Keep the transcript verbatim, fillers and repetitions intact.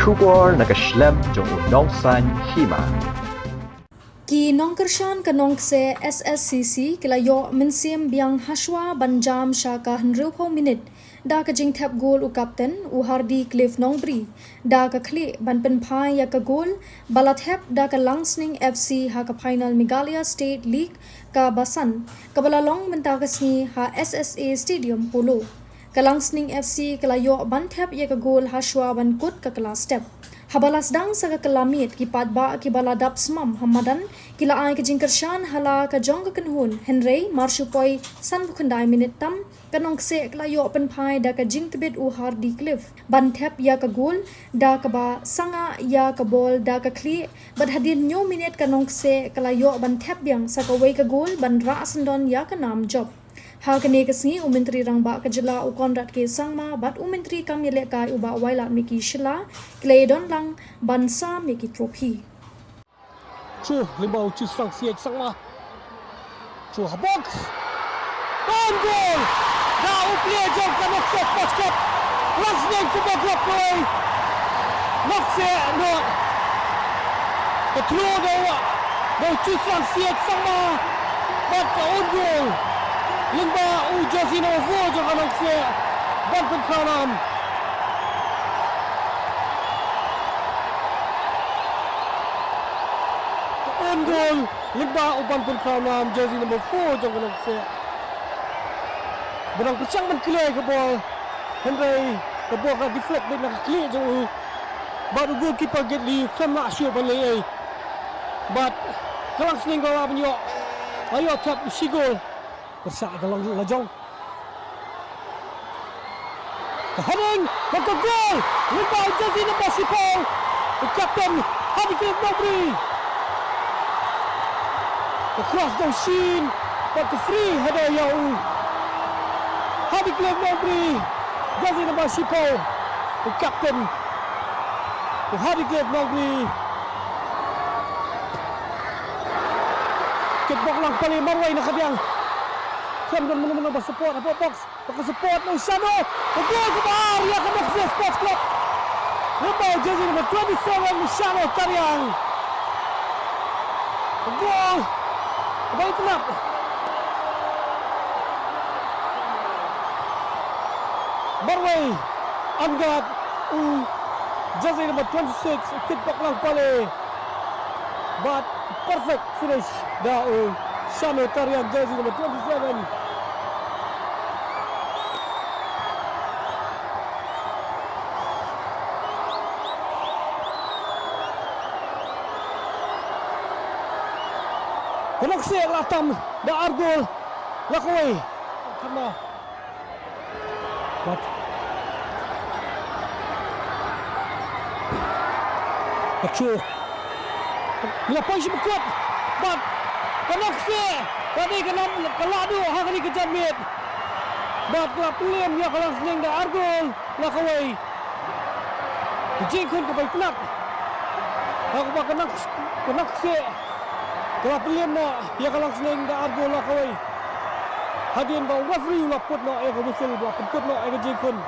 Khubor na ka shlem jong u nongsaiñ hima. Ki nongkyrshan ka Nongkseh S S C C ki la ïoh mynsiem biang hashwa ban jam sha ka hynriewphew minit da ka jingthep gol u kapten u Hardy Cliff Nongbri da ka khlieh ban pynphai ïa ka gol ba la thep da ka Langsning F C ha ka final Meghalaya State League kaba san kaba la long mynta ka sngi ha S S A Stadium Polo. Ka Langsning F C ka la ïoh ban thep ïa ka gol hashwa ban kut ka kylla step. Haba la sdang sa ka kylla miet, ki paidbah kiba la dap smam ha madan ki la ai ka jingkyrshan ha la ka jong ka kynhun, hynrei mar shu poi sanphew khyndai minit tam, ka Nongkseh ka la ïoh pynphai da ka jingtbit u Hardy Cliff ban thep ïa ka gol da kaba sangah ïa ka bol da ka khlieh, bad hadien hynñiew minit ka Nongkseh ka la ïoh ban thep biang sa kawei ka gol ban rah syndon ïa ka nam jop. Ha kane ka sngi u Myntri Rangbah ka jylla u Conrad K Sangma bad u Myntri kam ïalehkai u Bah Wailadmiki Shylla ki la ïadon lang ban sam ïa ki trophy. Chu lyngba u Chief Sangsiej Sangma. Chu ha box. Own goal da u player jong ka Nongkseh Sports Club. Langsning Football Club kawei. Nongkseh noh. Ka throw da u, da u Chief Sangsiej Sangma. Bad ka own goal lyngba u jersey number four jong ka Nongkseh ban pynkhraw nam. Ka own goal lyngba u ban pynkhraw nam jersey number four jong ka Nongkseh. Ba dang pyrshang ban clear ka ball, hynrei ka ball ka deflect beit na ka khlieh jong u. Bad u goalkeeper Gate Lee u khlem lah shuh ban leh ei. Bad ka Langsning ka la ban ïoh, la ïoh thep shi goal. Pyrshah ka long la jong. Ka heading, bad ka goal lyngba u jersey number shiphew, u captain Hardy Cliff Nongbri. Ka cross da u Shin, bad ka free header ïa u Hardy Cliff Nongbri. Jersey number shiphew, u captain, u Hardy Cliff Nongbri. Kick bok lang pali marwei na ka diang. Khlem don mano mano ba support hapoh box. Ba ka support na u Shano. Ka goal kaba ar ïa ka Nongkseh Sports Club. Lyngba u jersey number twenty-seven u Shano Tariang. Ka goal kaba itynnad. Marwei, Angad, u jersey number twenty-six, u Kitbok Langpale. Bad perfect finish da u Shano Tariang, jersey number twenty-seven. Ka Nongkseh la tam da ar gol la kawei. Kama. Bad ka throw. Ngi la poi shi bakut. Bad ka Nongkseh ka dei ka nam ka la duh ha kane ka janmiet. Bad ka la pynliem ïa ka Langsning da ar gol la kawei. Ka jingkhun kaba itynnad. Ha kaba ka Nong, ka Nongkseh ka la pynliem noh ïa ka Langsning da ar gol la kawei. Hadien ba u referee u la put noh ïa ka whistle ba la pynkut noh ïa ka jingkhun.